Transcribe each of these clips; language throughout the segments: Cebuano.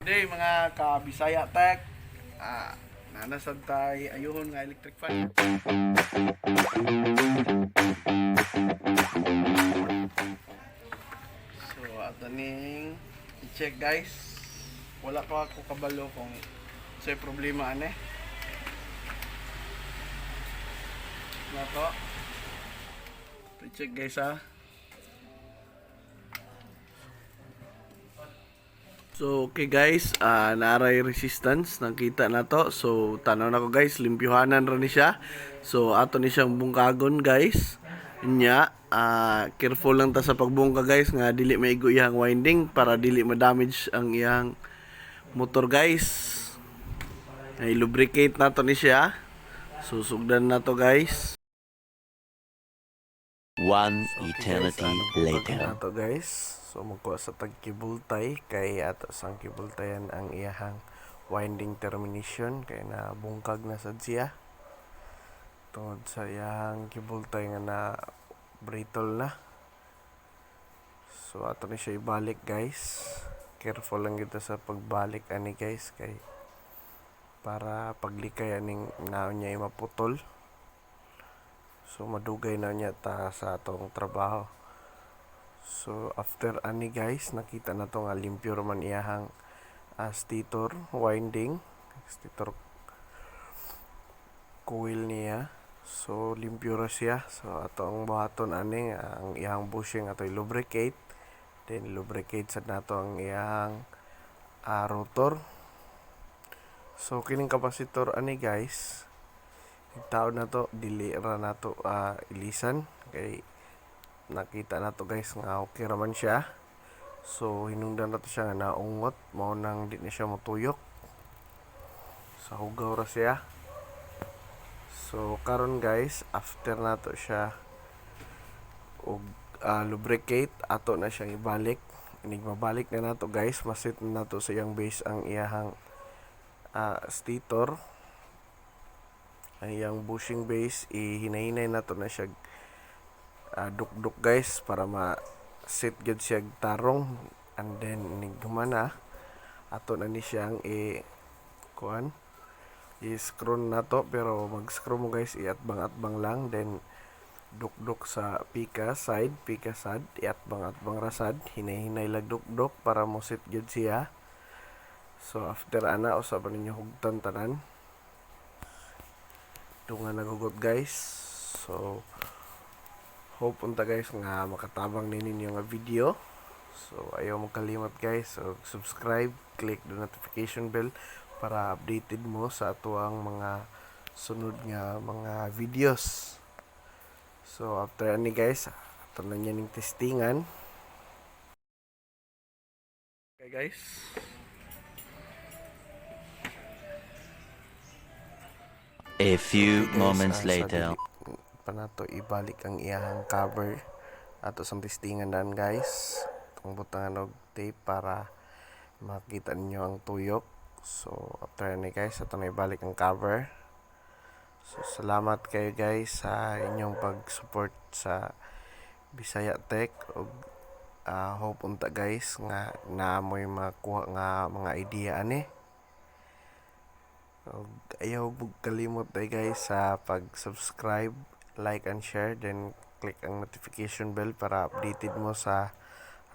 Day mga ka-Bisaya Tech. Naa na sad tay ayuhon nga electric fan. So ato ning i-check, guys. Wala pa ako kabalo kung unsay problema ane. Nato. I-check, guys, ha. So okay guys, naa ray resistance nakita na to. So tanaw na ko, guys, limpyuhanan ra ni siya. So ato ni siyang bungkagon, guys. Nya, careful lang ta sa pagbungka, guys, nga dili maigo iyang winding para dili ma-damage ang iyang motor, guys. Ay lubricate nato ni siya. So sugdan na to, guys. One Okay, eternity guys, bungkag later. Na to, guys. So magkuha sa tag cable tie kay ato sang cable tiean ang iyahang winding termination kay na bungkag na sad siya. Tungod sa iyahang cable tie nga na brittle na. So ato ni siya ibalik, guys. Careful lang kita sa pagbalik ani, guys, kay para paglikay aning naon niya maputol. So madugay na niya ta sa atong trabaho. So after ani, guys, nakita na to nga limpyo raman iyahang stator winding, stator coil niya. So limpyo ra siya. So ato ang buhaton ani, ang iyang bushing ato i-lubricate. Then lubricate sad nato ang iyang rotor. So kining capacitor ani, guys, taon na to dili ra nato ilisan kay nakita nato, guys, nga okay ra man siya. So hinungdan nato siya nga naungot, mao nang di na siya motuyok. Sa hugaw ra siya. So karon, guys, after nato siya og lubricate, ato na siyang ibalik. Inig mabalik na nato, guys, maset na nato sa iyang base ang iyahang stator, ang iyang bushing base. Ihinay-hinay nato na siya dukduk, guys, para ma set gyud siya tarong. And then inig humana, ato na ni siyang i kuan, i-screw nato, pero mag-screw mo, guys, iatbang-atbang lang, then dukduk sa pika side, pika sad, iatbang-atbang ra sad, hinay-hinay lang dukduk para mo set gyud siya. So after ana, usa pa ninyo hugtan tanan tunga nagugot, guys. So hope unta, guys, nga makatabang ni ninyo nga video. So ayaw mo kalimot, guys, so subscribe, click the notification bell para updated mo sa atuang mga sunod nga mga videos. So after ani, guys, ato na niya ning testingan. Okay, guys. A few Okay, guys, moments sa later. Dili pa nato ibalik ang iyahang cover, ato sang testingan dan, guys. Itong butangan og tape para makita ninyo ang tuyok. So after ani, guys, ato na ibalik ang cover. So salamat kayo, guys, sa inyong pag-support sa Bisaya Tech ug hope unta, guys, nga naamoy makuha nga mga idea ani. Ug ayaw kalimot ay, guys, sa pag-subscribe, like and share, then click ang notification bell para updated mo sa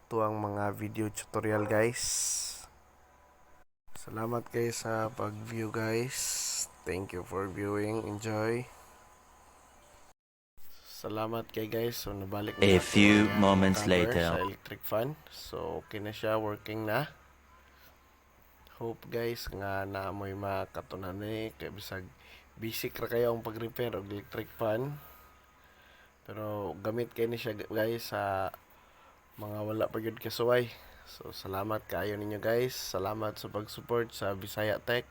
atuang mga video tutorial, guys. Salamat kayo sa pag-view, guys. Thank you for viewing. Enjoy. Salamat kay guys. So nabalik na A nato few ang iyang moments cover later. sa electric fan. So okay na siya, working na. Hope, guys, nga naamoy makatunan ni kay bisag basic ra kayo ang pag-repair og electric fan. Pero gamit kay ni siya, guys, sa mga wala pa gyud kasuway. So salamat kaayo ninyo, guys. Salamat sa pag-support sa Bisaya Tech.